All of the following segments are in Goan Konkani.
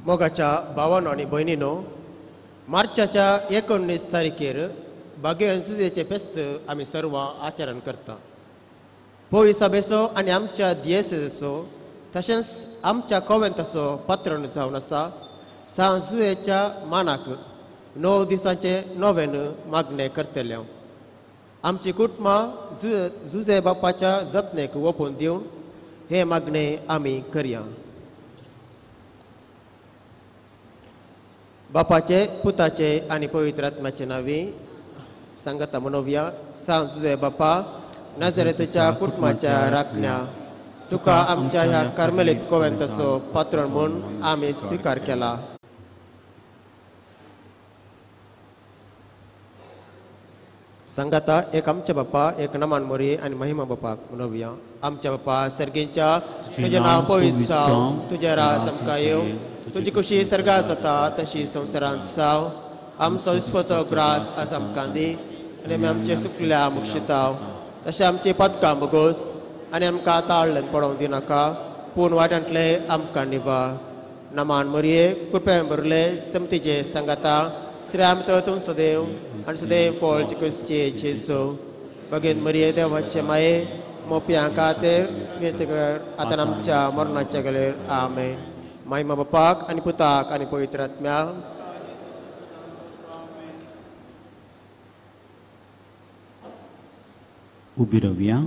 मोगाच्या भावानो आनी भयणीनो, मार्चाच्या 19 तारखेर बागेवन सुजेचें फेस्त आमी सर्वां आचरण करता. पोळी सभेचो आनी आमच्या दियेसेचो तशेंच आमच्या कोवेंताचो पात्रण जावन आसा सांत जुजेच्या मानाक 9 दिसांचे नोवेन मागणें करतले. आमची कुटुंबां जुजे बापाच्या जतनेक ओपून दिवन हे मागणें आमी करया. बापाचे, पुताचे आनी पवित्र आत्म्याचे नांवी सांगता म्हणोवया. सांत जुजे बापा, नाझरेथच्या कुटुंबाच्या राखण्या, तुका आमच्या ह्या कार्मेलीत कोवेंताचो पात्रण म्हूण आमी स्विकार केला. सांगाता एक आमच्या बापा, एक नमान मोरये आनी महिमा बापाक म्हणोवया. आमच्या बापा सर्गींच्या, तुजें नांव पवित्र जावं, तुजें राज आमकां येवं, तुजी खुशी सर्गां जाता तशी संवसारांत जावं. आमचो दिसपटो ग्रास आज आमकां दी आनी आमी आमचे सुकल्या मुक्षिताव तशें आमची पदकां बगोस आनी आमकां ताळ्ळेन पडोवंक दिनाका, पूण वाट्यांतले आमकां निवा. नमान मोरये, कृपेन भरले, समतीचे सांगाता, श्री आमचो तूं सदैव आनी सदैव फळ क्रिस्ती जेजू. बगेन मरिये देवाचे माये, मोपयां खातीर विनंती कर आतां आमच्या मरणाच्या गेलेर. आमेन. मायमा बापाक आनी पुताक आनी पवित्र आत्म्याक. उबी रावया.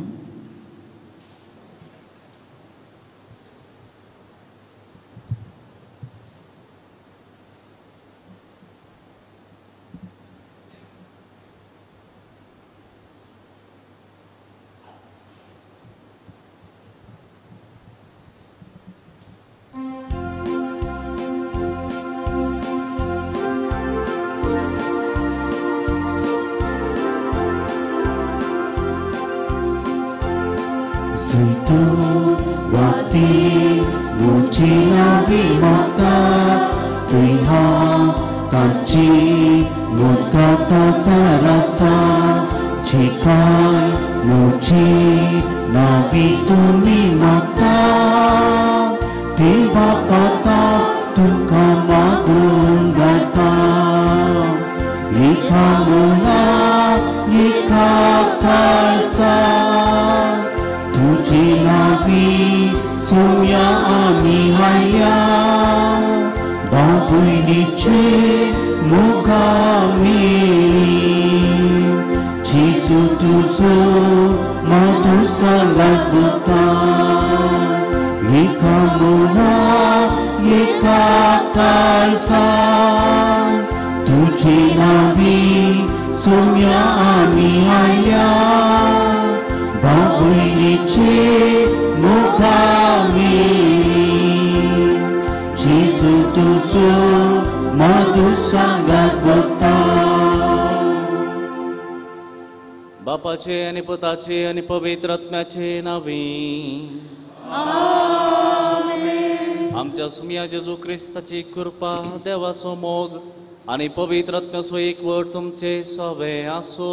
बापाचे आनी पुताचे आनी पवित्र आत्म्याचे नांवी. आमच्या सुम्या जेजू क्रिस्ताची कृपा, देवाचो मोग आनी पवित्र आत्म्याचो एकवट तुमचे सवे आसो.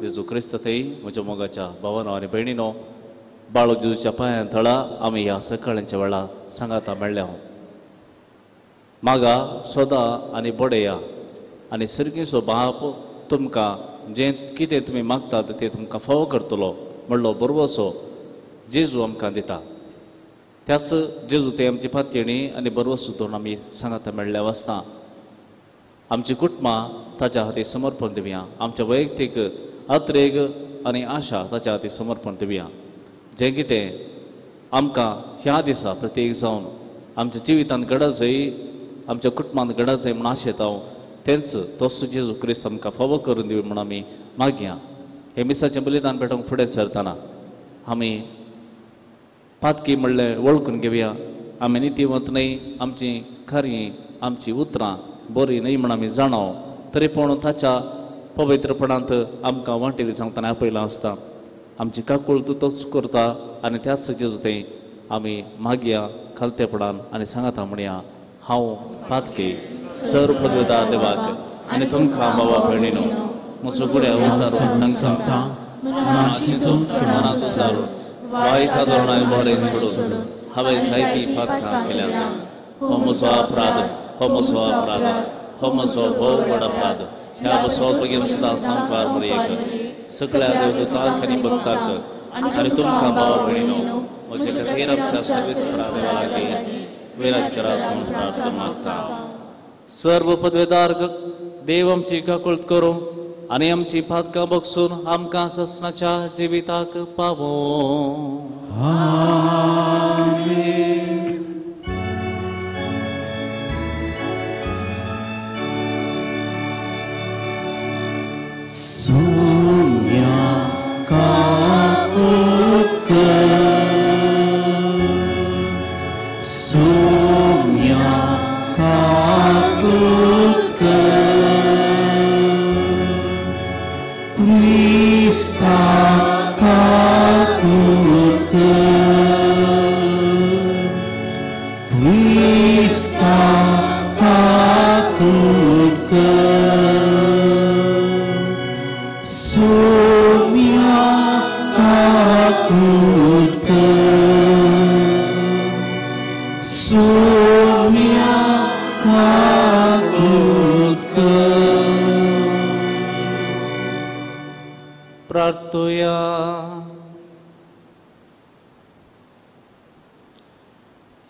जेजू क्रिस्त थंय म्हज्या मोगाच्या भावानो आनी भयणीनो, बाळक जेजूच्या पांयां थळा आमी ह्या सकाळच्या वेळा सांगाता मेळ्ळ्या. मागा सोदा आनी बडया आनी सर्गीचो बाप तुमकां जें कितें तुमी मागतात तें तुमकां फावो करतलो म्हणलो बरवसो जेजू आमकां दिता. त्याच जेजू ते आमची पातयेणी आनी बरवसो धरून आमी सांगाता मेळ्ळ्या वासता आमची कुटुंबां ताच्या खातीर समर्पण दिवया, आमच्या वैयक्तीक अत्रेग आनी आशा ताच्या खातीर समर्पण दिवया. जें कितें आमकां ह्या दिसा प्रत्येक जावन आमच्या जिवितांत घडत जाय, आमच्या कुटुंबांत घडत जाय म्हूण आशेता हांव, तेंच तोच जेजू क्रिस्त आमकां फावो करून दिवं म्हूण आमी मागया. हे मिसाचें बलिदान पेटोवंक फुडें सरतना आमी पातकी म्हणलें वळखून घेवया. आमी नितीवंत न्हय, आमची खरी आमची उतरां बरी न्हय म्हूण आमी जाणाव, तरी पूण ताच्या पवित्रपणांत आमकां वांटेली सांगतना आपयलां आसता. आमची काकूळ तूं तोच करता आनी त्याच जेजू तें आमी मागया खालतेपणान आनी सांगाता म्हणया, हांव पातकी सर पदवेता देवाक आनी तुमकां बाबा भयणीनो म्हजो गुड्या विचारून सांगता, मनांत विचारून वायट धोरणां बरें सोडून हांवें जायतीं पातकां केल्यांत. हो म्हजो अपराध, हो म्हजो अपराध, हो म्हजो भोव व्हड अपराध. ह्या बसोवप सदां सांगपार मरयेक सगळ्या देवदूतांक आनी भक्तांक आनी तुमकां भाव भयणीनो म्हजे खातीर आमच्या सर्वेस्परा देवा लागीं विनंती करात म्हूण प्रार्थना मागता. सर्व पदवेदार देव आमची काकुळट करूं आनी आमची पातकां बगसून आमकां ससनाच्या जिविताक पावों.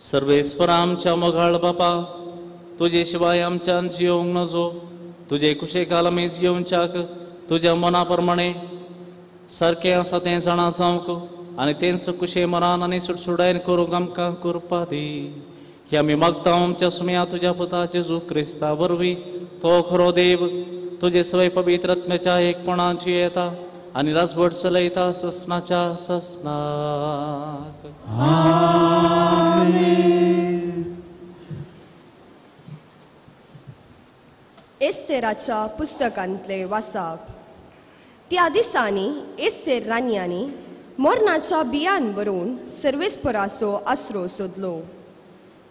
सर्वेस्परा आमच्या मोगाळ बापा, तुजे शिवाय आमच्यान जियोंक नजो. तुजे कुशेकाल आमी जियोवच्याक तुज्या मना प्रमाणे सारकें आसा तें जाणा जावंक आनी तेंच कुशे मनान आनी सुटसुडायन करूंक आमकां करपा दी. हे आमी मागता आमच्या सुम्या तुज्या पुता जेजू क्रिस्ता वरवीं. तो खरो देव तुजे सवय पवित्र आत्म्याच्या एकपणाची येता आनी राजवट चलयता ससनाच्या ससनाक. एस्तेराच्या पुस्तकांतले वासाप. त्या दिसांनी एस्तेर राणयांनी मरणाच्या बियान बरोवन सर्वेस्पराचो आसरो सोदलो.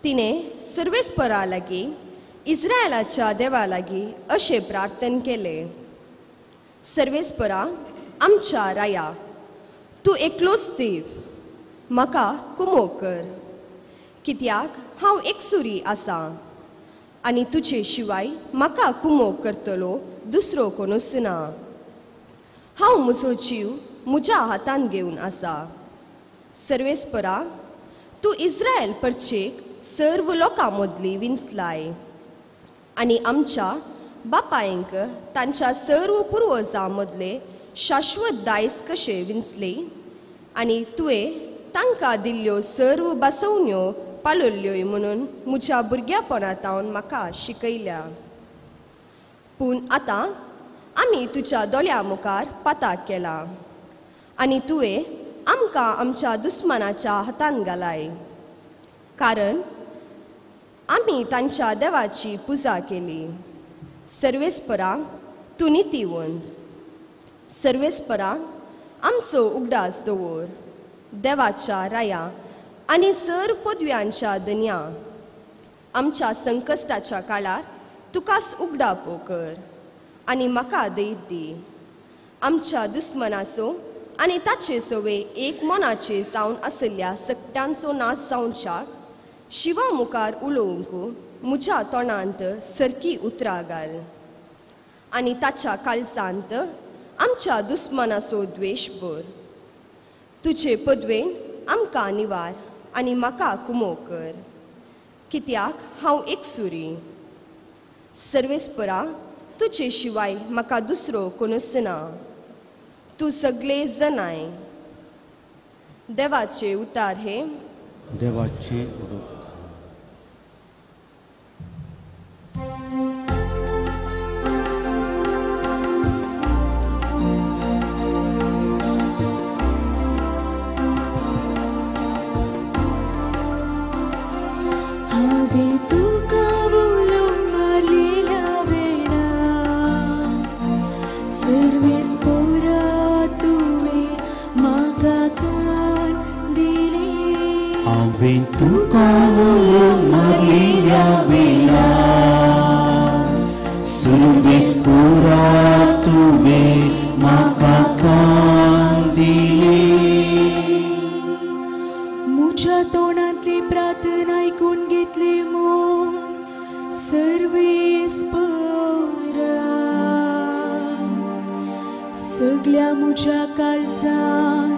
तिणें सर्वेस्परा लागीं इस्रायलाच्या देवा लागीं अशें प्रार्थन केलें. सर्वेस्परा आमच्या राया, तूं एकलोच देव, म्हाका कुमो कर, कित्याक हांव एकसुरी आसा आनी तुजे शिवाय म्हाका कुमो करतलो दुसरो कोणूच ना. हांव म्हजो जीव म्हज्या हातान घेवन आसा. सर्वेस्परा, तूं इस्रायल परचेक सर्व लोकां मदली विंचलाय आनी आमच्या बापायंक तांच्या सर्व पुर्वजां मदले शाश्वत दायज कशें विंचले आनी तुवें तांकां दिल्ल्यो सर्व बसवण्यो पालयल्ल्यो म्हणून म्हज्या भुरग्यापणांतावन म्हाका शिकयल्या. पूण आतां आमी तुज्या दोळ्या मुखार पाताक केला आनी तुवें आमकां आमच्या दुस्मानाच्या हातान घालाय, कारण आमी तांच्या देवाची पुजा केली. सर्वेस्परा, तूं नितीवंत. सर्वेस्परा, आमचो उगडास दवर. देवाच्या राया आनी सर पदव्यांच्या दन्या, आमच्या संकश्टाच्या काळार तुकाच उगडापो कर आनी म्हाका धैर्य दी. आमच्या दुस्मनाचो आनी ताचे सवे एक मनाचे जावन आशिल्ल्या सगट्यांचो नाश जावच्याक शिवा मुखार उलोवंक म्हज्या तोंडांत सरकी उतरां घाल आनी ताच्या काळजांत आमच्या दुस्मनाचो द्वेश भर. तुजे पदवेन आमकां निवार आनी म्हाका कुमो कर, कित्याक हांव एकसुरी. सर्वेस्परा, तुजे शिवाय म्हाका दुसरो कोणूच ना. तूं सगळे जनाय. देवाचे उतार हे देवाचे उदक. हांवें तुका उलो मारलेल्या वेळार सुर्वेस्परा तुवें म्हाका कान दिलें. सगळ्या म्हज्या काळजान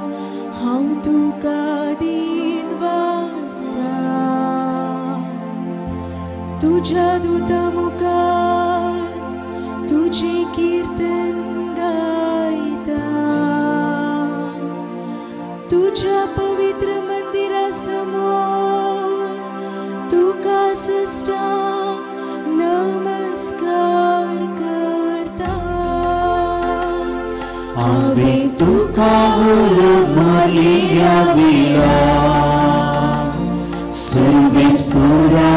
हांव तुका दीन वाचता. तुज्या दुता मुखार तुजें कीर्तन गायता. तुज्या पवित्र मंदिरा समोर तुका सष्टांग नमस्कार करता. हांवें तुका उलो मारलेल्या वेळार सुरवेस पुरा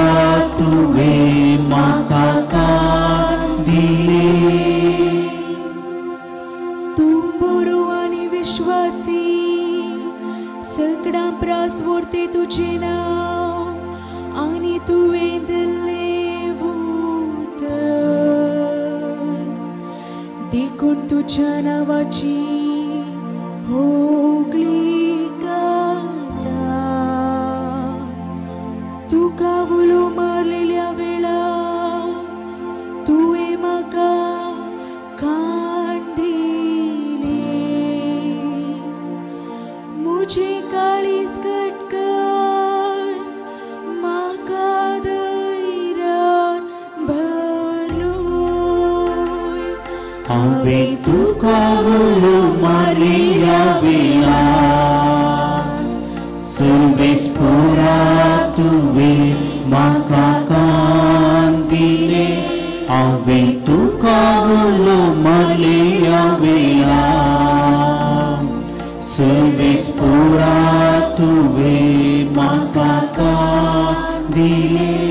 तुवें म्हाका कान दिलें. तूं बरो आनी विश्वासी, सगळ्यां प्रास व्हरते तुजें नांव आनी तुवें दिल्लें उतर. देखून तुज्या नांवाची होगळी गाता. तुका उलो मारलेल्या वेळार तुवें म्हाका कान दिलें. म्हजें काळीज कटकन म्हाका धैर्यान भरलो. हांवें तुका उलो मारलेल्या वेळार सुरवेस पुरा तुवें म्हाका कान दिलें. हांवें तुका उलो मारलेल्या वेळार सुरवेस पुरा तुवें म्हाका कान दिलें.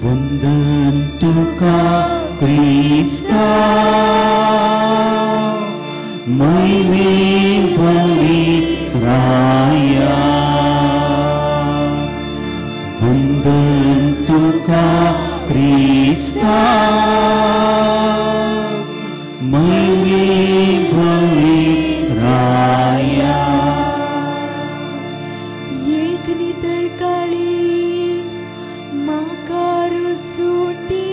वंदन तुका क्रिस्ता महिमे भरीत राया. वंदन तुका क्रिस्ता महिमे भरीत राया. एक नितळ काळीज म्हाका रुजून दी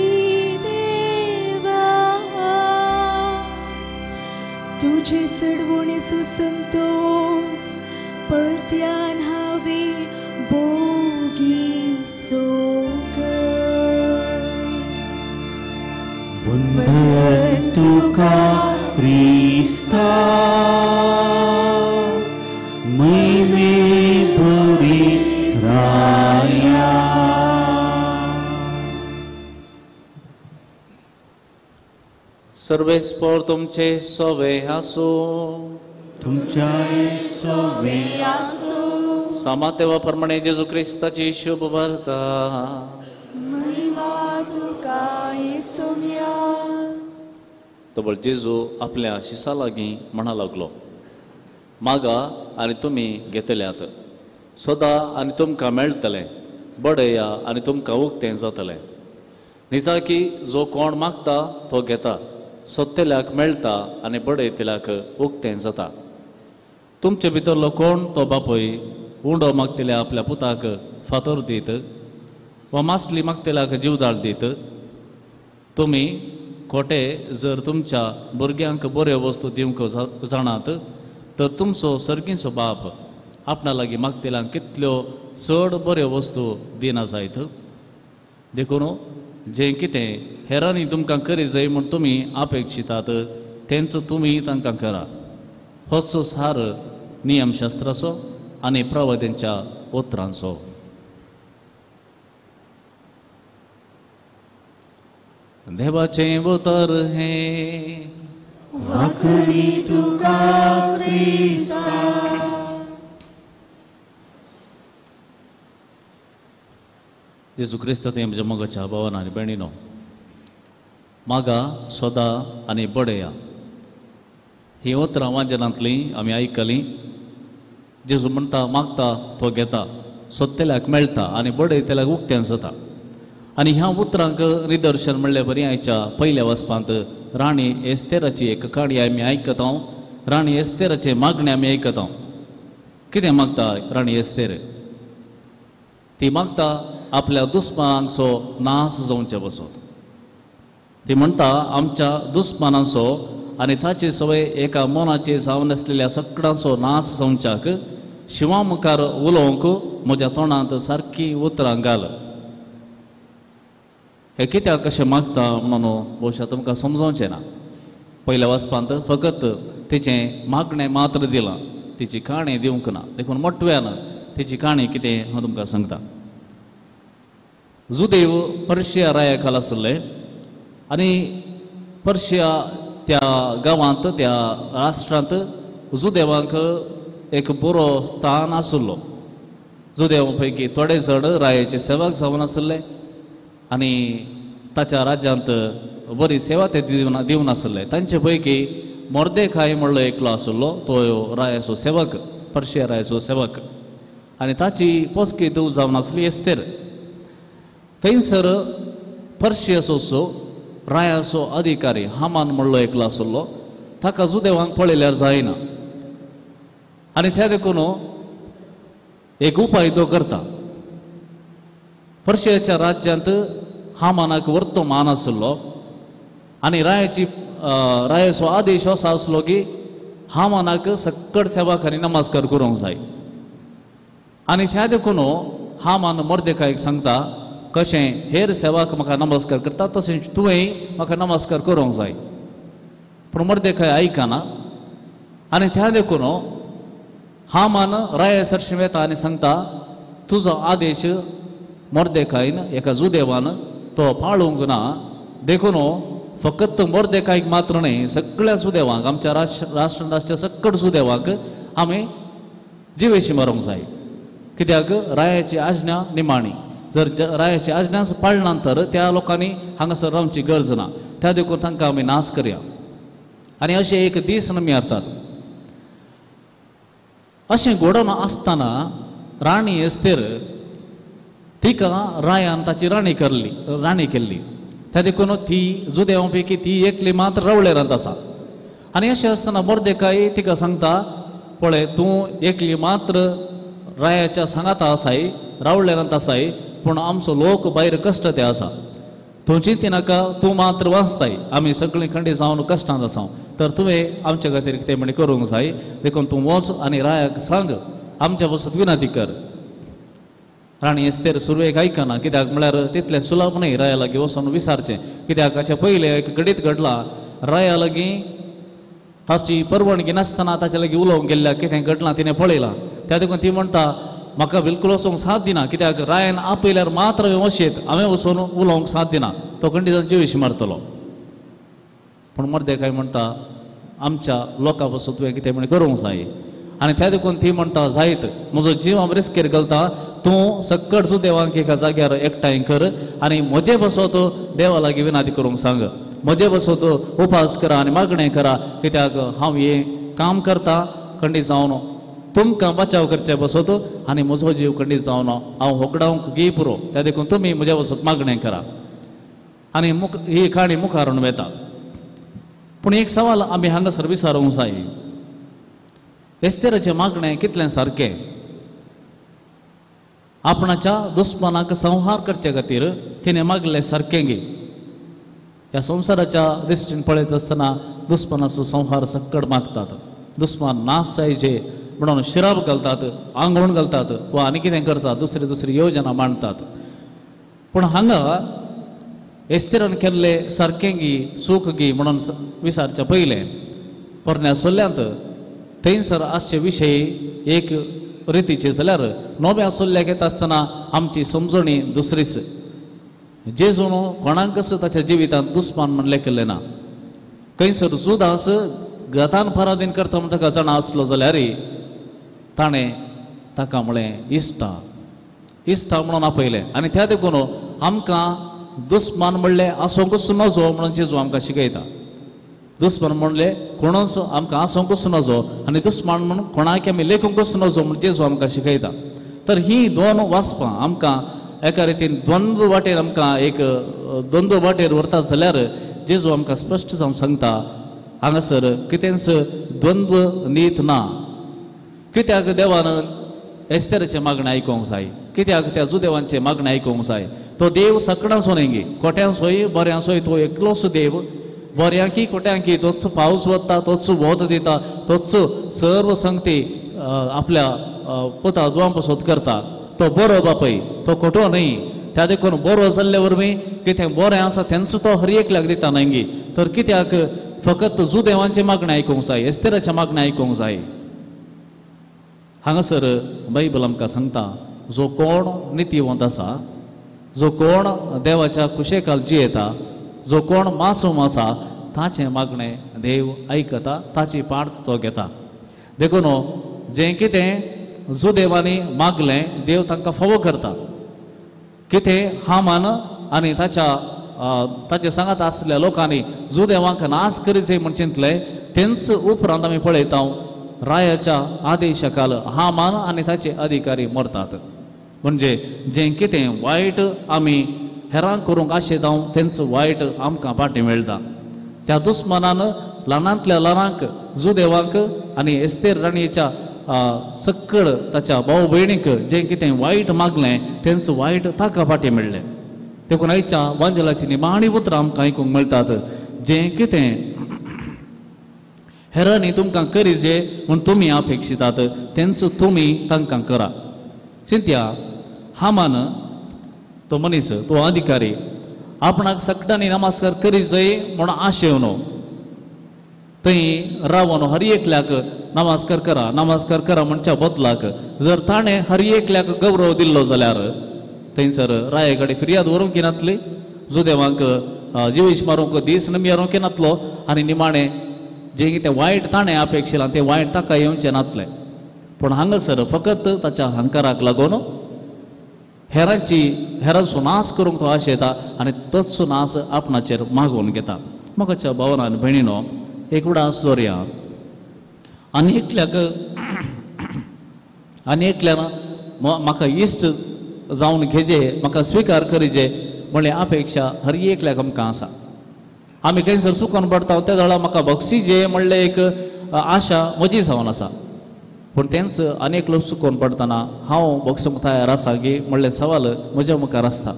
देवा. तुजे चडवणेचो संतोस परत्यान हांवें भोगी सोकर. वंदन तुका क्रिस्ता महिमे भरीत राया. सर्वेस्पोर तुमचे सोवे आसूं. तुमच्याय सोवे आसूं. सामातेवा प्रमाणे जेजू क्रिस्ताची शुभ वार्ता. महिमा तुका येसुम्या. तबळ जेजू आपल्या शिसा लागीं म्हणा लागलो, मागा आनी तुमी घेतल्यात, सोदा आनी तुमकां मेळटलें, बडया आनी तुमकां उक्तें जातलें. निजाकी जो कोण मागता तो घेता, सोदतल्याक मेळटा आनी बडयतल्याक उक्तें जाता. तुमचे भितरलो कोण तो बापूय उंडो मागतल्या आपल्या पुताक फातर दीत वा मासली मागतल्याक जिवदाळ दीत? तुमी खोटे जर तुमच्या भुरग्यांक बऱ्यो वस्तू दिवंक जाणात तर तुमचो सर्गीचो बाप आपणा लागीं मागतल्यांक कितल्यो चड बऱ्यो वस्तू दिना जायत. देखून जें कितें हेरांनी तुमकां करी जाय म्हूण तुमी अपेक्षितात तेंच तुमी तांकां करा. होच सार नियमशास्त्राचो आनी प्रवाद्यांच्या उतरांचो. देवाचें उतर हें. वाकडी तुका क्रिस्ता. जेजू क्रिस्ता तें म्हज्या मोगाच्या भावान आनी भयणीनो, मागा सोदा आनी बडया हीं उतरां वांजनांतलीं आमी आयकलीं. जेजू म्हणटा मागता तो घेता, सोदतल्याक मेळटा आनी बडयतल्याक उक्तें जाता. आनी ह्या उतरांक निदर्शन म्हणले बरी आयच्या पयल्या वचपांत राणी एस्तेराची एक काणी आमी आयकता. राणी एस्तेराचे मागणें आमी आयकता. कितें मागता राणी एस्तेर? ती मागता आपल्या दुस्मानांचो नाश जावचे बसत. ती म्हणटा आमच्या दुस्मानांचो आनी ताची सवय एका मनाची जावन आसलेल्या सगळ्यांचो नाश जावच्याक शिंवा मुखार उलोवंक म्हज्या तोंडांत सारकी उतरां घाल. हें कित्याक कशें मागता म्हणून भोवशा तुमकां समजोवचें ना. पयल्या वाचपांत फकत तिचें मागणें मात्र दिलां, तिची काणी दिवंक ना. देखून मोटव्यान तिची काणी कितें हांव तुमकां सांगता. जुदेव पर्शिया राया खाला आसले आनी पर्शिया त्या गांवांत त्या राष्ट्रांत जुदेवांक एक बरो स्थान आशिल्लो. जुदेवा पैकी थोडे जण रायाचे सेवक जावन आशिल्ले आनी ताच्या राज्यांत बरी सेवा ते दिवन आशिल्ले. तांचे पैकी मोर्देखाय म्हणलो एकलो आशिल्लो, तो रायाचो सेवक, पर्शिया रायाचो सेवक, आनी ताची पोसकी धूव जावन आसली एस्तेर. थंयसर पर्शियाचो रायाचो अधिकारी हामान म्हणलो एकलो आशिल्लो, ताका जुदेवांक पळयल्यार जायना आनी त्या देखून एक उपाय तो करता. पर्शियाच्या राज्यांत हामानाक वर्तो मान आशिल्लो आनी रायाचो आदेश असो आसलो की हामानाक सक्कड सेवकांनी नमस्कार करूंक जाय. आनी त्या देखून हामान मोर्देकायक सांगता कशें हेर सेवाक म्हाका नमस्कार करता तशें तुवें म्हाका नमस्कार करूंक जाय. पूण मोर्देकाय आयकना आनी त्या देखून हामान राया सरशीं वेता आनी सांगता तुजो आदेश मोर्देकायन एका जुदेवान तो पाळूंक ना, देखून फकत मोर्देकायक मात्र न्हय सगळ्या जुदेवांक, आमच्या राष्ट्रांत आसच्या सकट जुदेवांक आमी जिवेशी मारूंक जाय. कित्याक रायाची आज्ञा निमाणी, जर रायाची आज्ञा पाळना तर त्या लोकांनी हांगासर रावची गरज ना, त्या देखून तांकां आमी नाश करया. आनी अशें एक दीस आमी हाडटात. अशें घडोवन आसतना राणी एस्तेर तिका रायान ताची राणी केल्ली. त्या देखून ती जुदेवां पैकी ती एकली मात्र रावळेरांत आसा. आनी अशें आसतना मोर्देकाय तिका सांगता पळय तूं एकली मात्र रायाच्या सांगाता आसाय, रावळेरांत आसाय, पूण आमचो लोक भायर कश्ट ते आसा, तूं चिंती नाका, तूं मात्र वाचताय, आमी सगळीं खंडी जावन कश्टांत आसा, तर तुवें आमच्या खातीर कितें म्हण करूंक जाय, देखून तूं वच आनी रायाक सांग आमच्या पासून विनंती कर. राणी एस्तेर सुरवेक आयकना, कित्याक म्हळ्यार तितलें सुलभ न्हय राया लागीं वचून विचारचें, कित्याक हाचे पयलें एक घडीत घडलां राया लागीं ताची परवानगी नासतना ताच्या लागीं उलोवंक गेल्ल्या कितें घडलां तिणें पळयलां. त्या देखून ती म्हणटा म्हाका बिलकूल वचूंक साथ दिना, कित्याक रायान आपयल्यार मात्र हांवें वचयेत, हांवें वचून उलोवंक साथ दिना, तो खंडीत जिवेशी मारतलो. पूण मोर्देकाय म्हणटा आमच्या लोकां पासून तुवें कितें म्हण करूंक जाय. आनी त्या देखून ती म्हणटा जायत म्हजो जीव हांव रिस्केर घालता, तूं सक्कड सुदेवांक एका जाग्यार एकठांय कर आनी म्हजे बसत देवा लागीं विनंती करूंक सांग, म्हजे बसत उपास करा आनी मागणें करा, कित्याक हांव हें काम करता खंडीत जावन तुमकां बचाव करचे बसत आनी म्हजो जीव खंडीत जावन हांव होगडावंक गी पुरो, त्या देखून तुमी म्हज्या बसत मागणें करा. आनी ही काणी मुखार वता. पूण एक सवाल आमी हांगासर विचारूंक जाय, एस्तेराचें मागणें कितलें सारकें? आपणाच्या दुस्मानाक संहार करचे खातीर तिणें मागलें सारकें गी? ह्या संवसाराच्या दृश्टीन पळयत आसतना दुस्मानाचो संहार सक्कड मागतात, दुस्मान नाश जायचे म्हणून शिराप घालतात, आंगवण घालतात वा आनी कितें करतात, दुसरी दुसरी योजना मांडतात. पूण हांगा एस्तेरान केल्लें सारकें गी सूख गी म्हणून विचारच्या पयलें पोरण्या सोल्ल्यांत थंयसर आसचे विशय एक रितीचे जाल्यार नव्या सोल्ल्याक येता आसतना आमची समजणी दुसरीच. जेजून कोणाकच ताच्या जिवितांत दुस्मान म्हण लेखिल्लें ना. खंयसर जुदास गतान पराधीन करता म्हण ताका जाणा आसलो जाल्यार ताणें ताका म्हळें इश्टा इश्टा म्हणून आपयलें. आनी त्या देखून आमकां दुस्मान म्हणलें आसूंकच नजो म्हणून जेजू आमकां शिकयता. दुस्मान म्हणलें कोणूच आमकां आसूंकच नजो आनी दुस्मान म्हणून कोणाक आमी लेखूंकच नजो म्हण जेजू आमकां शिकयता. तर ही दोन वाचपां आमकां एका रितीन द्वंद्व वाटेर आमकां एक द्वंद्व वाटेर व्हरतात जाल्यार जेजू आमकां स्पश्ट जावन सांगता हांगासर कितेंच द्वंद्व नीत ना. कित्याक देवान एस्तेराचें मागणें आयकूंक जाय? कित्याक त्या जुदेवांचें मागणें आयकूंक जाय. तो देव सकडांचो न्हय, कोट्यांचोय बऱ्यांचोय तो एकलोच देव. बऱ्यांकी कोट्यांकी तोच पावस वता, तोच वत दिता, तोच सर्व संगती आपल्या पुता दुवां पसत करता. तो बरो बापय, तो खोटो न्हय. त्या देखून बरो जाल्ले वरवीं कितें बरें आसा तेंच तो हर एकल्याक दिता न्हय. तर कित्याक फकत जुदेवांचें मागणें आयकूंक जाय, एस्तेराचें मागणें आयकूंक जाय. हांगासर बायबल आमकां सांगता, जो कोण नितीवंत आसा, जो कोण देवाच्या कुशेकाल जियेता, जो कोण मासूम आसा, ताचें मागणें देव आयकता, ताची पार्ट तो घेता. देखून जें कितें जुदेवांनी मागलें देव तांकां फावो करता. कितें हामान आनी ताच्या ताचे सांगात आसल्या लोकांनी जुदेवांक नाश करीचे म्हण चिंतलें, तेंच उपरांत आमी पळयता रायाच्या आदेशाखाल हामान आनी ताचे अधिकारी मरतात. म्हणजे जें कितें वायट आमी हेरांक करूंक आशेता तेंच वायट आमकां फाटीं मेळटा. त्या दुस्मानान ल्हानांतल्या ल्हानांक जुदेवांक आनी एस्तेर राणयेच्या सक्कड ताच्या भाव भयणीक जें कितें वायट मागलें तेंच वायट ताका फाटीं मेळ्ळें. देखून आयच्या वांजेलाची निमाणी उतरां आमकां आयकूंक मेळटात, जें कितें हेरांनी तुमकां करीजे म्हूण तुमी अपेक्षितात तेंच तुमी तांकां करा. चिंत्या हामान तो मनीस, तो अधिकारी आपणाक सगळ्यांनी नमस्कार करीजय म्हूण आशेवन थंय रावन हर एकल्याक नमस्कार करा नमस्कार करा म्हणच्या बदलाक जर ताणें हर एकल्याक गौरव दिल्लो जाल्यार थंयसर राये कडेन फिर्याद व्हरूंक नातली, जुदेवांक जिवीश मारूंक दीस नमी नातलो आनी निमाणें जें कितें वायट ताणें अपेक्षिलां तें वायट ताका येवचें नातलें. पूण हांगासर फकत ताच्या हंकाराक लागून हेरांची हेरांचो नाश करूंक तो आशेता आनी तोच नाश आपणाचेर मागोवन घेता. म्हाका भावना आनी भयणीनो एक उडास दवरया आनी एकल्याक आनी एकल्यान म्हाका इश्ट जावन घेजे, म्हाका स्विकार करीजे म्हणले अपेक्षा हर एकल्याक आमकां आसा. आमी खंयसर चुकोन पडटा त्या वेळार म्हाका बक्षीजे म्हणलें एक आशा म्हजी जावन आसा. पूण तेंच अनेक लोक चुकोन पडटना हांव बक्षूंक तयार आसा की म्हणलें सवाल म्हज्या मुखार आसता.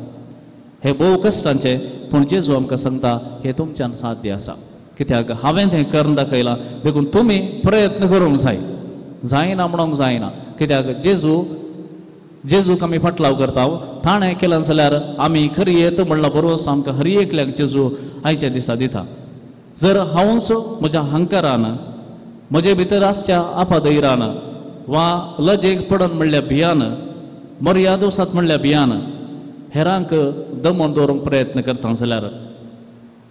हें भोव कश्टांचें, पूण जेजू आमकां सांगता हें तुमच्यान साध्य आसा. कित्याक हांवें तें करून दाखयलां, देखून तुमी प्रयत्न करूंक जाय, जायना म्हणूंक जायना. कित्याक जेजू जेजूक आमी फाटलाव करता, ताणें केलें जाल्यार आमी खरी येत म्हणला बरोस आमकां हर एकल्याक जेजू आयच्या दिसा दिता. जर हांवूच म्हज्या हंकारान म्हजे भितर आसच्या आपादैरान वा लजेक पडन म्हणल्या भियान, मर्याद वसात म्हणल्या भियान हेरांक दमोवन दवरूंक प्रयत्न करता जाल्यार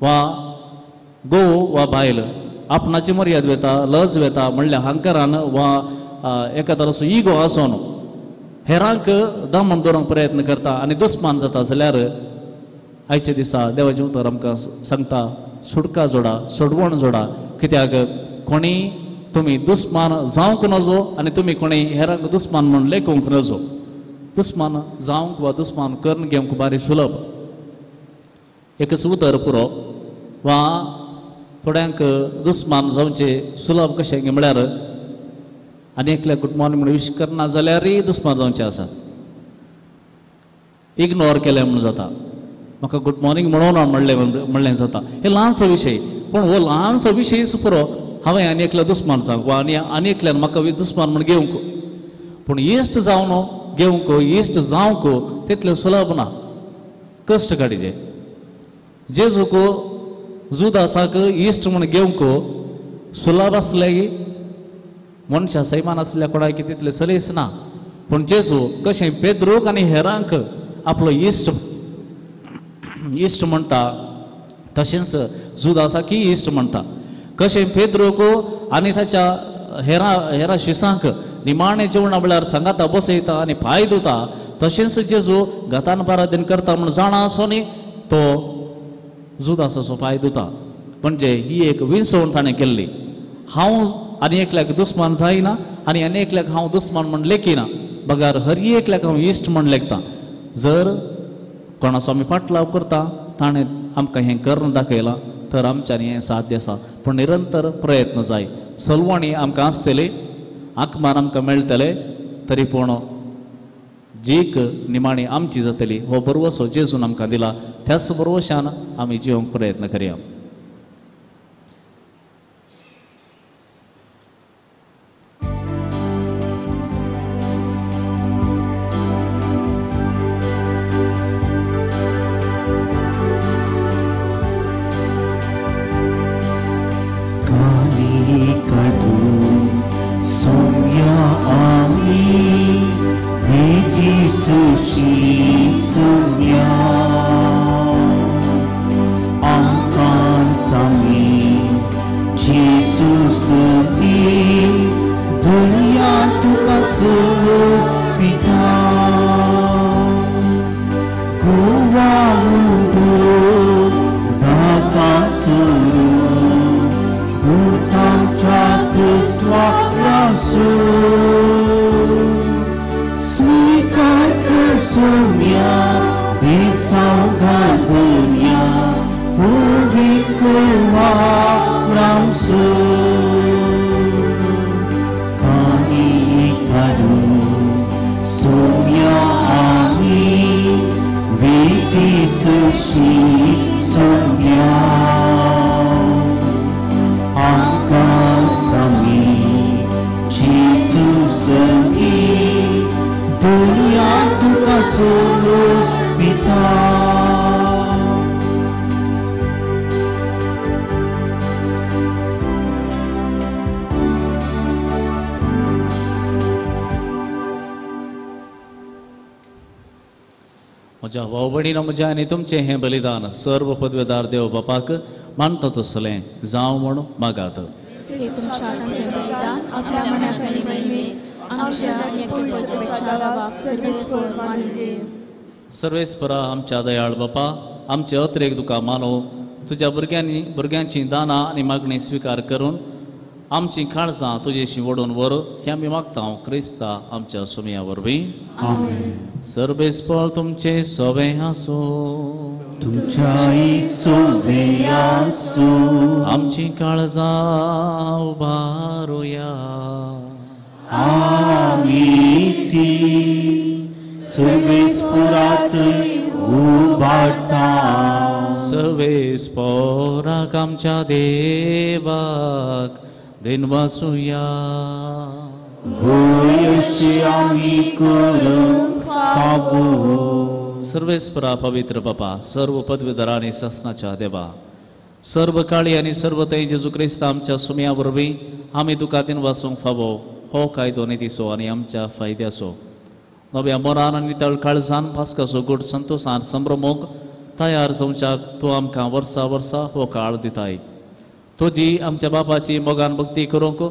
वा घोव वा बायल आपणाची मर्याद वेता, लज वेता म्हणल्या हंकारान वा एका तराचो इगो आसून हेरांक दमन दवरूंक प्रयत्न करता आनी दुस्मान जाता जाल्यार आयच्या दिसा देवाचें उतर आमकां सांगता सुटका जोडा, सोडवण जोडा. कित्याक कोणी तुमी दुस्मान जावंक नजो आनी तुमी कोणी हेरांक दुस्मान म्हूण लेखूंक नजो. दुस्मान जावंक वा दुस्मान करून घेवंक बारी सुलभ, एकच उतर पुरो वा थोड्यांक दुस्मान जावचें सुलभ कशें म्हळ्यार आनी एकल्याक गुड मॉर्निंग म्हूण विश करना जाल्यारय दुस्मान जावचें आसा. इग्नोर केलें म्हूण जाता, म्हाका गुड मॉर्निंग म्हणून म्हणलें म्हणलें जाता. हे ल्हानसो विशय, पूण हो ल्हानसो विशयच पुरो हांवें आनी एकल्या दुस्मान जावंक वा आनी आनी एकल्यान म्हाका दुस्मान म्हूण घेवंक. पूण इश्ट जावन घेवंक, इश्ट जावंक तितलें सुलभ ना, कश्ट काडचे. जेजूक जुदासाक इश्ट म्हूण घेवंक सुलभ आसलें, मनशां सैमान आसल्या कोणाक तितलें सलीस ना. पूण जेजू कशें पेद्रूक आनी हेरांक आपलो इश्ट इश्ट म्हणटा तशेंच जुदासाकय इश्ट म्हणटा. कशें पेद्रूक आनी ताच्या हेरा हेरा शिसांक निमाणें जेवणा म्हळ्यार सांगाता बसयता आनी पांय धुता, तशेंच जेजू घातान पाराधन करता म्हूण जाणा आसून तो जुदासाचो पांय धुता. म्हणजे ही एक विंचवण ताणें केल्ली, हांव आनी एकल्याक दुस्मान जायना आनी आनी एकल्याक हांव दुस्मान म्हूण लेखिना, बगर हर एकल्याक हांव इश्ट म्हूण लेखता. जर कोणाचो आमी फाटलाव करता ताणें आमकां हें करून दाखयलां तर आमच्यांनी हें साध्य आसा. पूण निरंतर प्रयत्न जाय, सलवणी आमकां आसतली, आकमान आमकां मेळटले, तरी पूण जीक निमाणी आमची जातली हो बरवसो जेजून आमकां दिला त्याच बरवशान आमी जिवंक प्रयत्न करया. म्हज्या भाव भयणीनो, म्हज्या आनी तुमचें हें बलिदान सर्व पदवेदार देव बापाक मानता तसलें जावं म्हूण मागात. सर्वेस्परा आमच्या दयाळ बापा, आमचे अत्रेक तुका मानव तुज्या भुरग्यांनी भुरग्यांची दानां आनी मागणी स्विकार करून आमची काळजां तुजेशी वडून व्हर हें आमी मागता क्रिस्ता आमच्या सुमया वरवीं. सर्वेस्पर तुमचें सवें आसूं, तुमच्याय सवें आसूं. आमची काळजां उबारुया, आमी ती सर्वेस्परात उबारता. सर्वेस्पराक आमच्या देवाक दिनवासुया. सर्वेस्परा पवित्र बापा, सर्व पदवीधर आनी सासनाच्या देवा, सर्व काळी आनी सर्व थंय जेजू क्रिस्त आमच्या सुमया वरवीं आमी तुका दिनवासूंक फावो हो कायदो नितीचो आनी आमच्या फायद्याचो. नव्या मोरान आनी नितळ काळजान पास्काचो गोड संतोशान संभ्रमूंक तयार जावच्याक तूं आमकां वर्सा वर्सा हो काळ दिताय. तुजी आमच्या बापाची मोगान भक्ती करूंक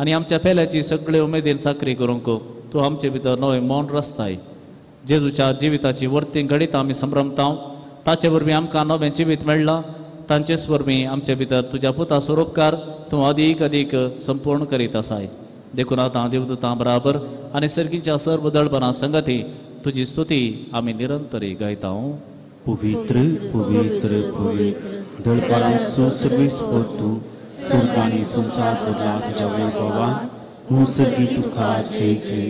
आनी आमच्या पेल्याची सगळे उमेदीन चाकरी करूंक तूं आमचे भितर नवें मौन रचताय. जेजूच्या जिविताची वर्ती घडीत आमी संभ्रमता, ताचे वरवीं आमकां नवें जिवीत मेळ्ळां. तांचेच वरवीं आमचे भितर तुज्या पुता स्वरूपकार तूं अदीक अदीक संपूर्ण करीत आसाय. देखून आतां देवदूतां बराबर आनी सर्गीच्या सर्व दळपणा संगती तुजी स्तुती आमी निरंतरी गायता. पवित्र पवित्र पवित्र दळपारांचो सर्वेस्पर तूं, स्वर्ग आनी संवसार भरला तुज्या वैभवान. हूं सर्गी तुका जय जय,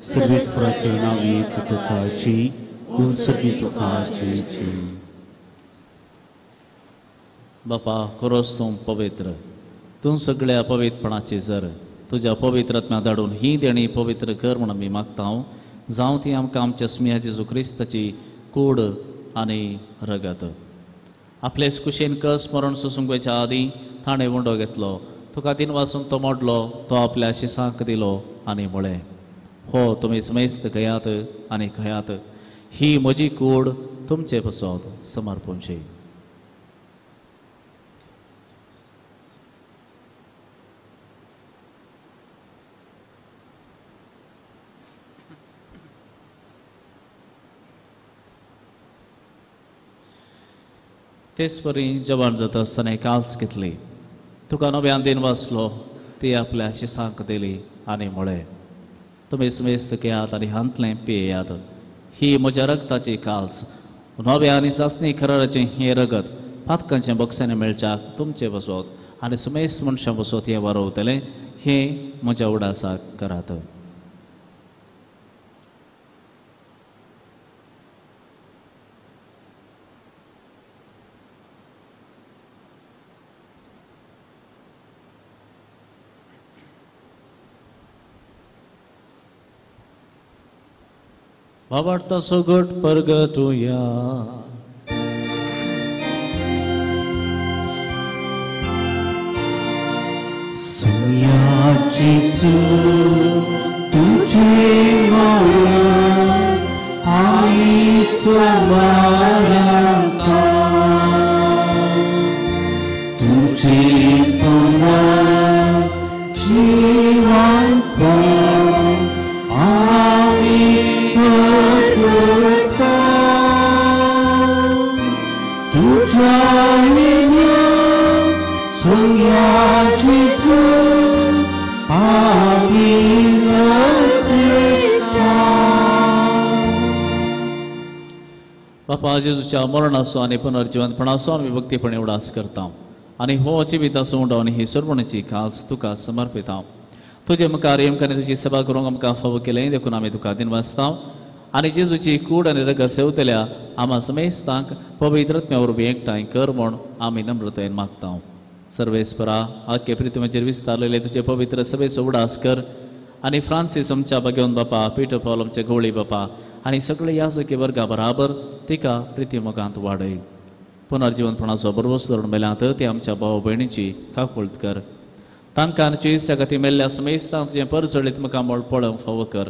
सर्वेस्पराचें नांव येत तुका जय, हूं सर्गी तुका जय जय. बापा खरोच तूं पवित्र, तूं सगळ्या पवित्रपणाची जर तुज्या पवित्र आत्म्या धाडून ही देणी पवित्र कर म्हूण आमी मागता. जावं ती आमकां आमच्या सुमया जेजू क्रिस्ताची कूड आनी रगत. आपलेच कुशेन कस मरण सोसूंक वयच्या आदीं ताणें उंडो घेतलो, तुका दिनवासून तो मोडलो, तो आपल्या शिसांक दिलो आनी म्हळें, हो तुमी समेस्त घेयात आनी खायात, ही म्हजी कूड तुमचे पसत समर्पणची. तेच परी जवान जाता आसतना काल्स घेतली, तुका नव्यान दिन वाचलो, ती आपल्या शिसांक दिली आनी म्हळें, तुमी समेस्त घेयात आनी हांतलें पियेयात, ही म्हज्या रगताची काल्स, नव्या आनी सासणी खराराचें हें रगत पातकांचें बक्षांनी मेळच्याक तुमचें बसोत आनी समेस्त मनशां बसोत हें वारवतलें, हें म्हज्या उडासाक करात. बाबार्ता सोगट परगटुया. सुया जेजू तुझे मरण आमी सोमारांका तुझे पुनर जिवंतपण आमी करता तुझ्या सुया जेजू आमी नतरेता. बापा जेजूच्या मरणाचो आनी पुनर्जिवंतपणाचो आमी भक्तीपणे उडास करता आनी हो जिविताचो उंडो आनी ही सर्वणीची खास तुका समर्पिता. तुजे मुखार येमकांनी तुजी सेवा करूंक आमकां फावो केलें देखून आमी तुका दिनवासता आनी जेजूची कूड आनी रगत सेवतल्या आमा समेस्तांक पवित्र आत्म्या वरवीं एकठांय कर म्हूण आमी नम्रतायेन मागता. सर्वेस्परा आख्खे पृथ्वीचेर विस्तारलेले तुजे पवित्र सभेचो उडास कर आनी फ्रांसीस आमच्या भाग्यवंत बापा, पीटर पावल आमचे गवळी बापा आनी सगळे याजकी वर्गा बराबर तिका प्रितीमुखांत वाडय. पुनर्जिवंतपणाचो बरवस धरून मेल्यांत ते आमच्या भाव भयणीची काकुळत कर. तांकां आनी चोवीस खातीर मेल्ल्या समेस्तांक तुजें परजळीत मुखामळ पळोवंक फावो कर.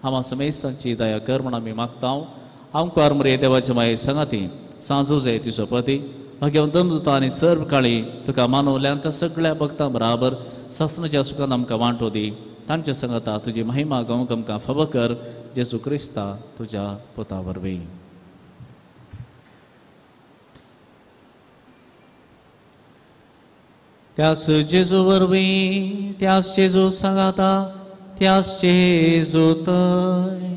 आमा समेस्तांची दया कर म्हूण आमी मागता. आमकार मरे देवाचे माये सांगाती सांजो तिचो पती भाग्यवंत दमदुता आनी सर्व काळी तुका मानवल्यांत सगळ्या भक्तां बराबर सासणाच्या सुखान आमकां वांटो दी. तांच्या संगता तुजी महिमा गावंक आमकां फावो कर. जेजू क्रिस्ता तुज्या पुता वरवीं. त्यास जेजू वरवीं, त्यास जेजू सांगाता, त्यास जेजू तय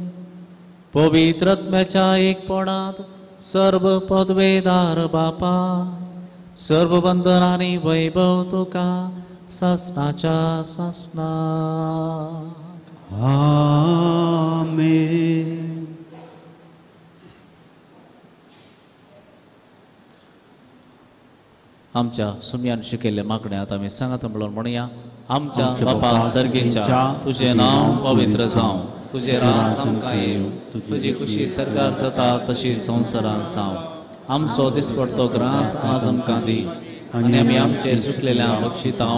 पवित्र आत्म्याच्या एकपणांत सर्व पदवेदार बापा सर्व बंधन आनी वैभव तुका सासणाच्या सासणाक. आमेन. आमच्या सुमयान शिकयल्ल्या मागण्यांत आमी सांगात म्हणून म्हणया. आमच्या बापा सर्गेच्या, तुजें नांव पवित्र जावं, तुजें राज आमकां येवं, तुजी खुशी सरकार जाता तशी संवसारांत जावं. आमचो दिसपडतो ग्रास आज आमकां दी आनी आमी आमचेर चुकलेल्या बक्षितां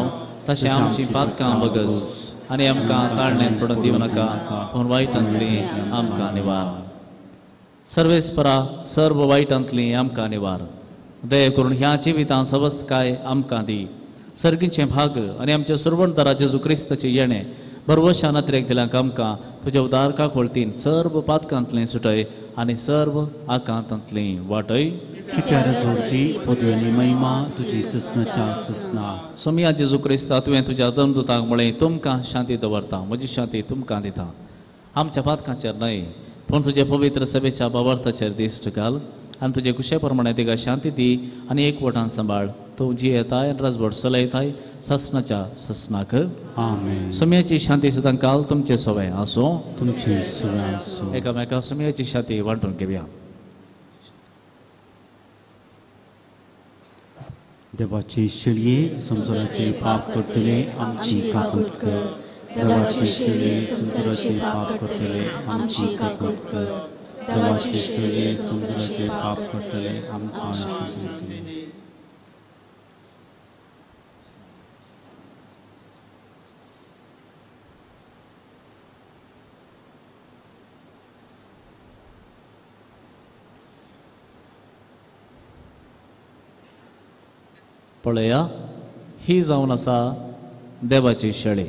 तशें आमची पातकां बगस आनी आमकां ताळण्यान पडून दिवं नाका पूण वायटांतली आमकां निवार. सर्वेस्परा सर्व वायटांतली आमकां निवार. दया करून ह्या जिवितांत सवस्तकाय आमकां दी. सर्गीचें भाग आनी आमच्या सर्वंतरा जेजू क्रिस्ताचें येणें बरवशा नत्रेक दिल्या आमकां तुज्या उदार काकोळतीन सर्व पातकांतलें सुटय आनी सर्व आकांतांतली वाटय. सोमिया जेजू क्रिस्ता तुवें तुज्या दमदुतांक म्हळें तुमकां शांती दवरता, म्हजी शांती तुमकां दिता. आमच्या पातकांचेर न्हय पूण तुजे पवित्र सभेच्या बाबार्थाचेर दिश्ट घाल आनी तुजे कुशे प्रमाणे तिका शांती दी आनी एकवटान सांबाळ. तूं जियेताय आनी राजवट चलयताय सासणाच्या सासणाक. आमेन. सोम्याची शांती सदां काल तुमचे सवय आसूं. तुमचे सवय आसूं. एकामेका सोम्याची शांती वांटून घेवया. देवाची शिळये संवसाराचे पाप करतले आमची काकूत कर. देवाची शिळये संवसाराचे पाप करतले आमची काकूत कर. देवाची शिळये संवसाराचे पाप करतले आमकां शांती दी. पळया ही जावन आसा देवाची शेळी,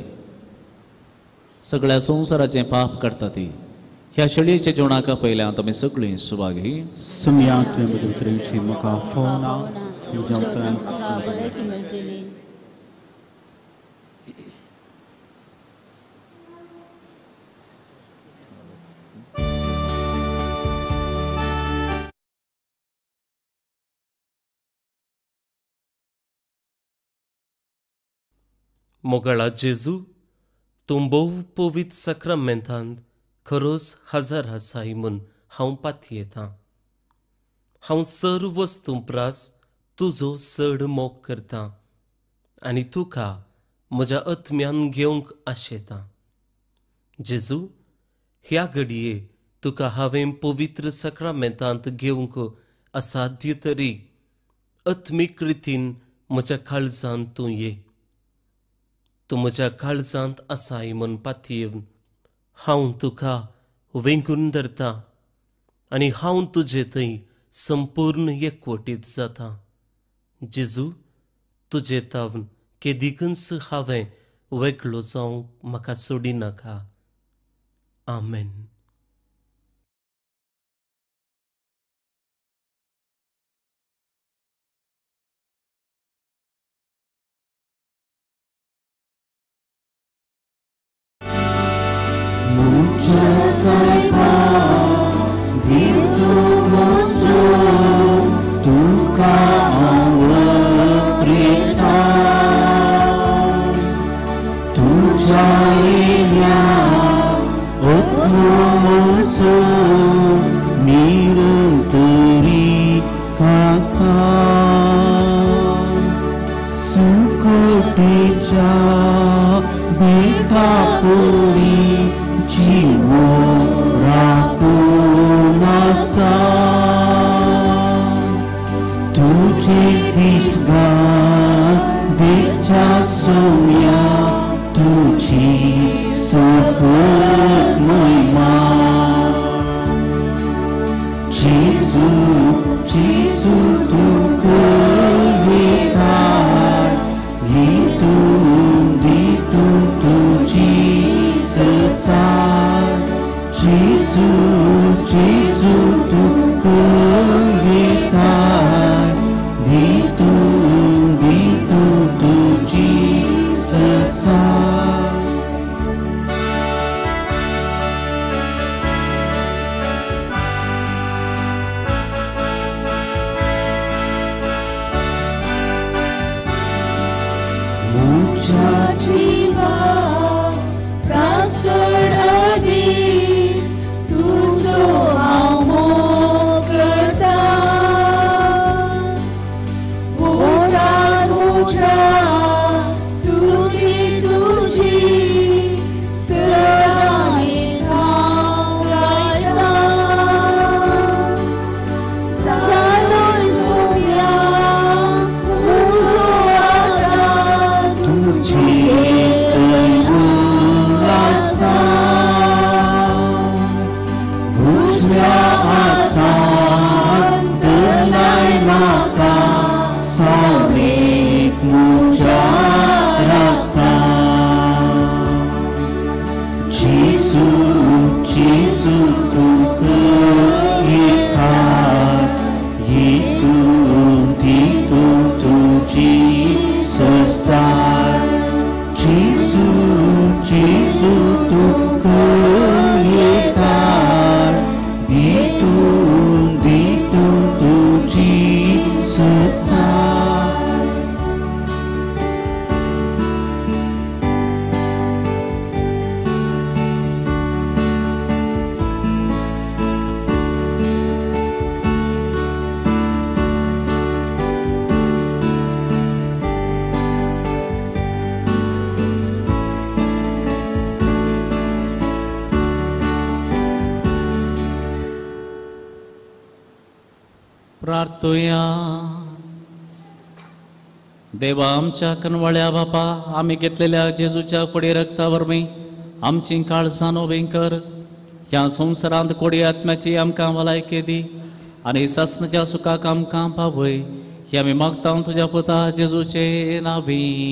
सगळ्या संवसाराचें पाप करता ती. ह्या शेळयेच्या जेवणाक पयल्यात आमी सगळीं सुभागी. सुमया तुवें म्हज्या उतरांची म्हाका फोवना, तुज्या उतरांक बरें मेळटली. मोगाळा जेजू, तूं भोव पवित्र साक्रामेंतांत खरोच हजर आसाय म्हूण हांव पातयेतां. हांव सर्व वस्तूं प्रास तुजो चड मोग करतां आनी तुका म्हज्या आत्म्यान घेवंक आशेतां. जेजू, ह्या घडये तुका हांवें पवित्र साक्रामेंतांत घेवंक असाध्य तरी आत्मीक रितीन म्हज्या काळजांत तूं ये. तूं म्हज्या काळजांत आसाय म्हूण पातयेवन हांव तुका वेंगून धरता आनी हांव तुजे थंय संपूर्ण एकवटीत जाता. जेजू, तुजे तावन केदिकूच हांवें वेगळो जावंक म्हाका सोडिनाका. आमेन. प्रार्थुया. देवा आमच्या कनवाळ्या बापा, आमी घेतलेल्या जेजूच्या कोडी रक्ता वरवीं आमची काळजां उबीं कर. ह्या संवसारांत कोडी आत्म्याची आमकां भलायकी दी आनी सासणाच्या सुखाक आमकां पावय. हे आमी मागता तुज्या पुता जेजूचे नांवी.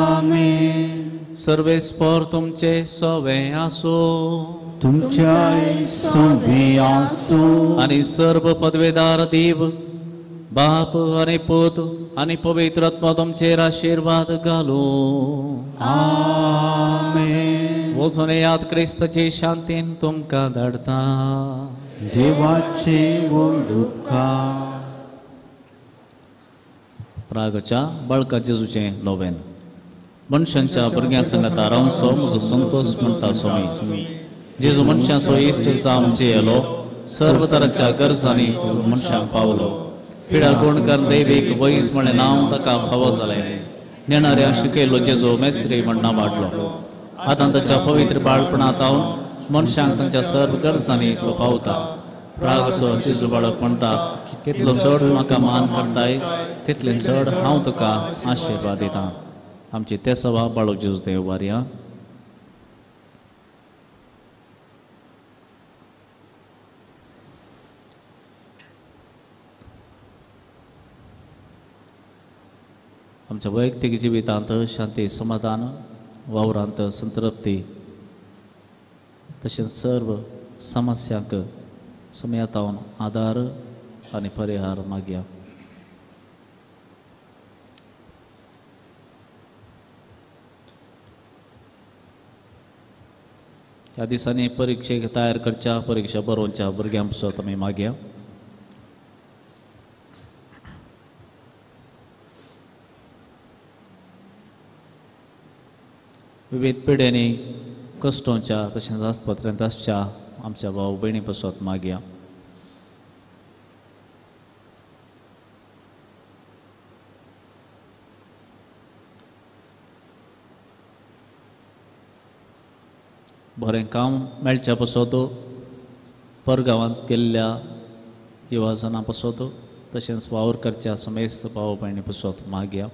आमेन. सर्वेस्पर तुमचे सवे आसूं, तुमच्याय सवे आसूं. आनी सर्व पदवेदार देव बाप आनी पूत आनी पवित्र आत्मा तुमचेर आशिर्वाद घालूं. आमेन. वचून याद क्रिस्ताचे शांतीन तुमकां धाडटा. देवाचे व्हड उपकार. प्रागच्या बाळका जेजूचें नोवेन. मनशांच्या भुरग्यां सांगाता रावचो म्हजो संतोश म्हणटा स्वामी. जेजू मनशांचो इश्ट जावन जियेलो, सर्व तरांच्या गरजांनी मनशांक पावलो. पिडा गुणकर देवीक वैज म्हळें नांव ताका फावो जालें. नेणाऱ्या शिकयलो जेजू मेस्त्री म्हण नांव वाडलो. आतां ताच्या पवित्र बाळपणांत हांव मनशांक तांच्या सर्व गरजांनी तो पावता. प्रागसो जेजू बाळक म्हणटा, तितलो चड म्हाका मान करताय तितलें चड हांव तुका आशिर्वाद दितां. आमची ते सभा बाळक जेजू देव वारया. आमच्या वैयक्तीक जिवितांत शांती समाधान, वावरांत संतृप्ती, तशेंच सर्व समस्यांक समयातावन आदार आनी परिहार मागया. ह्या दिसांनी परिक्षेक तयार करच्या, परिक्षा बरोवच्या भुरग्यां पासत आमी मागया. विविध पिड्यांनी कश्टोंच्या तशेंच आस्पत्र्यांत आसच्या आमच्या भाव भयणी पासत मागया. बरें काम मेळच्या पासत, परगांवांत गेल्ल्या युवाजनां पासत, तशेंच वावर करच्या समेस्त भाव भयणी पासत मागया.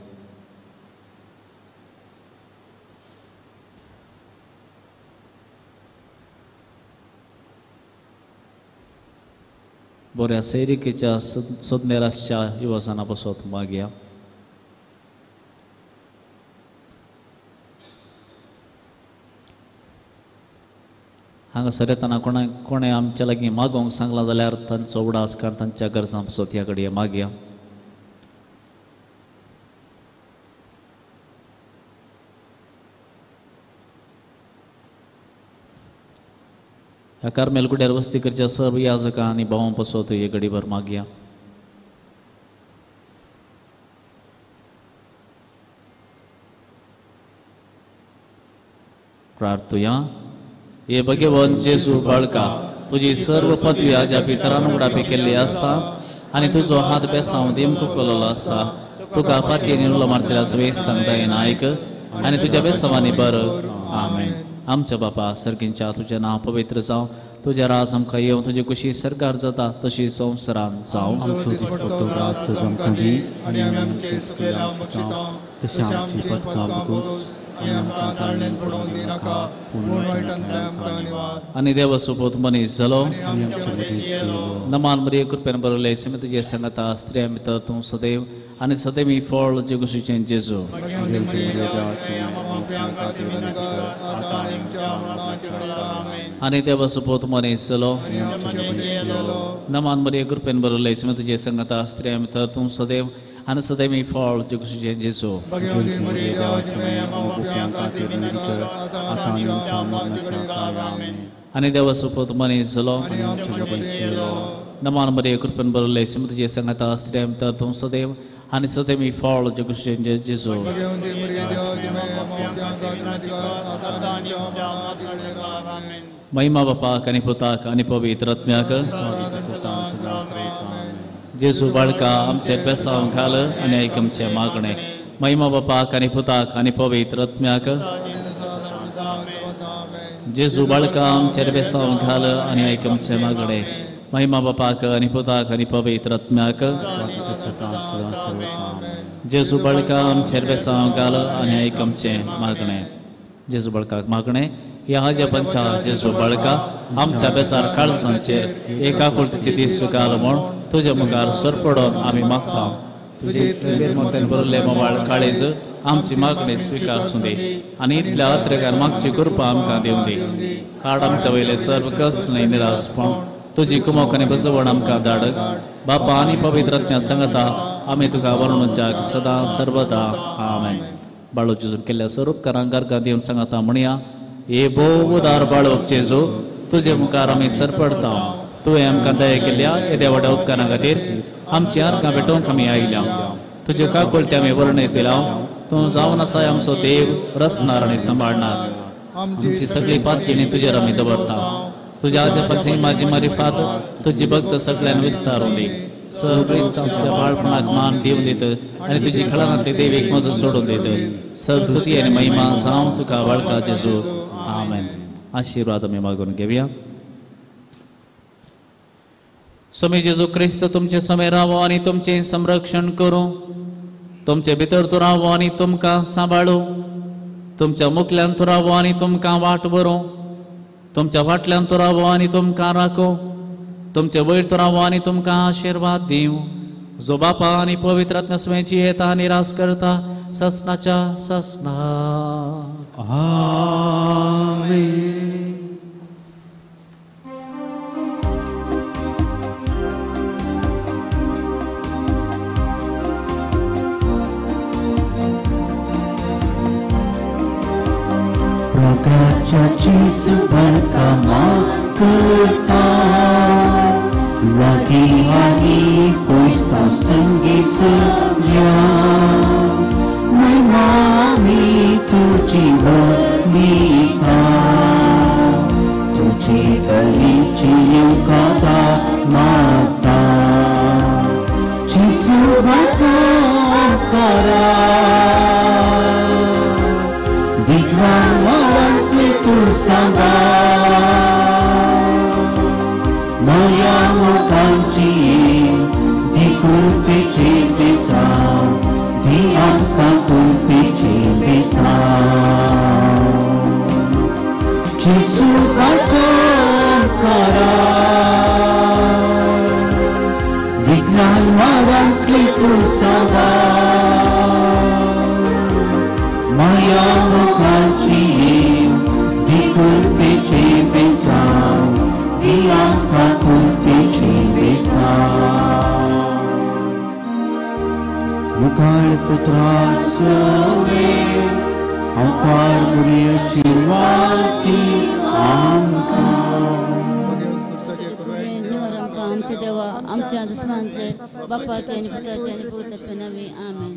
बऱ्या सैरिकेच्या सोदनेर आसच्या युवाजना पासत मागया. हांगासर येतना कोणें आमच्या लागीं मागोवंक सांगलां जाल्यार तांचो उडास काड तांच्या गरजां पासत ह्या घडये मागया. ह्या कार्मेल गुड्यार वस्ती करच्या सर्व याजकां आनी भावां पासत हे घडीभर मागया. प्रार्थुया. हे भगवान जेजू बाळका, तुजी सर्व पदवी आज्या पितरान उडापी केल्ली आसता आनी तुजो हात बेसांव दिमको केलोलो आसता. तुका पातयेन उलो मारतल्या वेस्तांक दयेन आयक आनी तुज्या बेसांवांनी बर. आमेन. आमच्या बापा सर्गींच्या, तुजें नांव पवित्र जावं, तुजें राज आमकां येवं, तुजी कुशी सरकार जाता तशी संवसारांत जावं. आमचो दिसपट्टो राज आमकां दी आनी आमी आमचेर चुकलेल्यांक बक्षिता तशें आमची पथकां भोगोस आनी आमकां ताळणेन पडोवंक दिनाका, पूण वायटांतल्यान आमकां निवार. आनी देवा सोबत मनीस जालो, नमान मरिये कृपेन बरयलें, सुमी तुजे सांगाता स्त्रियां भितर तूं सदैव आनी सदैव ही फळ जेगुशीचें जेजू. आनी देवा सोबत मनीस जालो, नमान मरिये कृपेन बरयलें, सुमी तुजे सांगाता स्त्रियां भितर तूं सदैव आनी सदैव ही फळ जेगुशीचें जेजू. आनी देवा सोबत मनीस जालो, नमान मरिये कृपेन बरयलें, सुमी तुजे सांगाता स्त्रियां भितर तूं सदैव आनी सदैव ही फळ जेगुशीचें जेजू. महिमा बापाक आनी पुताक आनी पवित्र आत्म्याक. जेजू बाळका आमचे बेसांव घाल आनी आयक आमचें मागणें. महिमा बापाक आनी पुताक आनी पवित्र आत्म्याक. जेजू बाळका आमचेर बेसांव घाल आनी आयक आमचें मागणें. महिमा बापाक आनी पुताक आनी पवित्र आत्म्याक. जेजू बाळका आमचेर बेसांव घाल आनी आयक आमचें मागणें. जेजू बाळकाक मागणें. ह्या हाज्या पंचा जेजू बाळका आमच्या बेसार काळजांचेर एका कुर्तीची दिश्ट घाल म्हूण तुज्या मुखार सरपडोन आमी मागता. तुजे इतले मोत्यान भरले मोबाळ काळीज आमची मागणी स्विकार दी आनी इतल्या अत्रेकार मागची कृपा आमकां दिवं दी. काड आमच्या वयले सर्व कश्ट न्हय निराशपण, तुजी कुमोक आनी बजवण आमकां धाड. बापा आनी पवित्र आत्म्या सांगता आमी तुका वर्णुच्याक सदां सर्वदा. आमेन. बाळो जेजून केल्ल्या सर्व उपकारांक अर्घां दिवन सांगता म्हणया. हे भोव उदार बाळोक जेजू, तुजे मुखार आमी सरपडता. तुवें आमकां दया केल्या येद्या व्हडा उपकारां खातीर आमची अर्घां भेटोवंक आमी आयल्या. तुज्यो काकुळटी आमी वर्णयतल्या. तूं जावन आसाय आमचो देव, रचणार आनी सांबाळणार. आमची सगळी पातकिणी तुजेर आमी दवरता. तुज्या आजपाची माझी मारिफात तुजी भक्त सगळ्यान विस्तारून दी. सगळीच तुझ्या बाळपणाक मान दिवन दित आनी तुजी खळानांतली देवीक मजत सोडून दित. सरस्वती आनी महिमा जावं तुका बाळका जेजू. आमेन. आशिर्वाद आमी मागून घेवया. स्वामी जेजू क्रिस्त तुमचे समेर रावो आनी तुमचें संरक्षण करूं, तुमचे भितर तो रावो आनी तुमकां सांबाळू, तुमच्या मुखल्यान तो रावो आनी तुमकां वाट व्हरूं, तुमच्या फाटल्यान तो रावो आनी तुमकां राखूं, तुमचे वयर तो रावो आनी तुमकां आशिर्वाद दिवं, जो बापा आनी पवित्र आत्म्या स्वयंची येता आनी रास करता ससनाच्या ससना. आमेन. प्रकाशाची सुबरकामा करता लागीं आनी पयस संगीत चलया महिमा मी तुजी वनिता तुजी बरीची येवकारा माता जेजू करा विघ्नांतले तूं सांबाळ माया मोगांची दी कुरपेची बेसांव दी आमकां कुरपेची बेसांव जेजू करा विघ्नांतले तूं सांबाळ माया मोगांची दी कुरपेची बेसांव दी आमकां कुरपेची बेसांव. मुखार पुत्रा सवे हांवकार मुरी आशिर्वादी आमकां. आमच्या देवा आमच्या दुस्मानचे बापाचे आनी पुताचे आनी पवित्र आत्म्या नांवी आमेन.